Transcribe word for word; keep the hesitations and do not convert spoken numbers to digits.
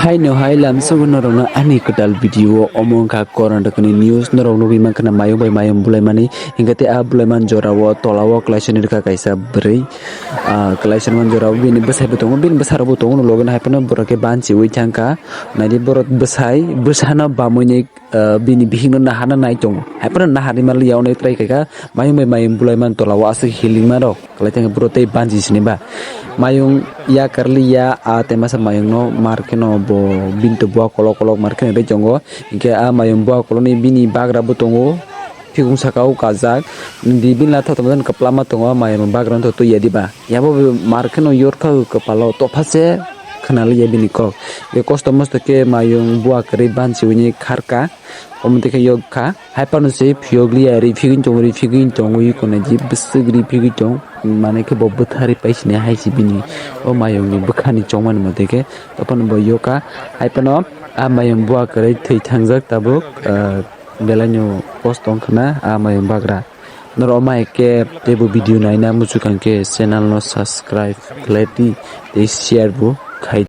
Haino hai lamsogo norokno ani kwtal video o, omo wngkha Karnataka ni news. Norok nugwi mankha na mayung bai mayung bulaimani, hinkhe tei a bulaiman jora o tola o kwlaisa ni rwkha kaisa bwrwi. Ah, kwlaisa ni man jora o bini bwsai bo tongo, bini bwsa rok bo tongo, logi no hai phano borok khe banchiwi thangkha. Naidi borok bwsai, bwsano bamwi ni ah, bini bihikno nahana nai tongo. Haiphano naharwi manliya, onek try khaikha, mayung bai mayung bulaiman tola o aswk healing ma rok. Kwlai thangkhe buro tei banchi sini ba. Mayung ya karliya, a tei masa mayungno mar kheno bo bini to bua kolok kolok mar kheno tei tongo. Hinkhe a mayung bua kolokni bini bagra bo tongo. Phikung saka o kajak. Di bini la thothoma kwplama tongo, mayung bagra no to twi ya diba. Yabo bo mar kheno yorkha kwpalo topha se khwnaliya bini kok. Ye kosto mosto khe mayung bua kwrwi banchiwini kharka. Omo twi khe yok kha. Hai phano se phiyok liya ri phigwin tongo, ri phigwin tongo, wi kone ji bwswk ri phigwin tong. Mane khe bo bwtharwi paisini hai se bini o mayungni bwkhani chongmani mote khe. Tophano bo yok kha. Hai phano a mayung bua kwrwi thwi thangjak tabuk, ah, belai no kosto wngkha na a mayung bagra. Norok ma hai khe teibo video naina muchukang khe channel no subscribe khlai di tei share bo khai.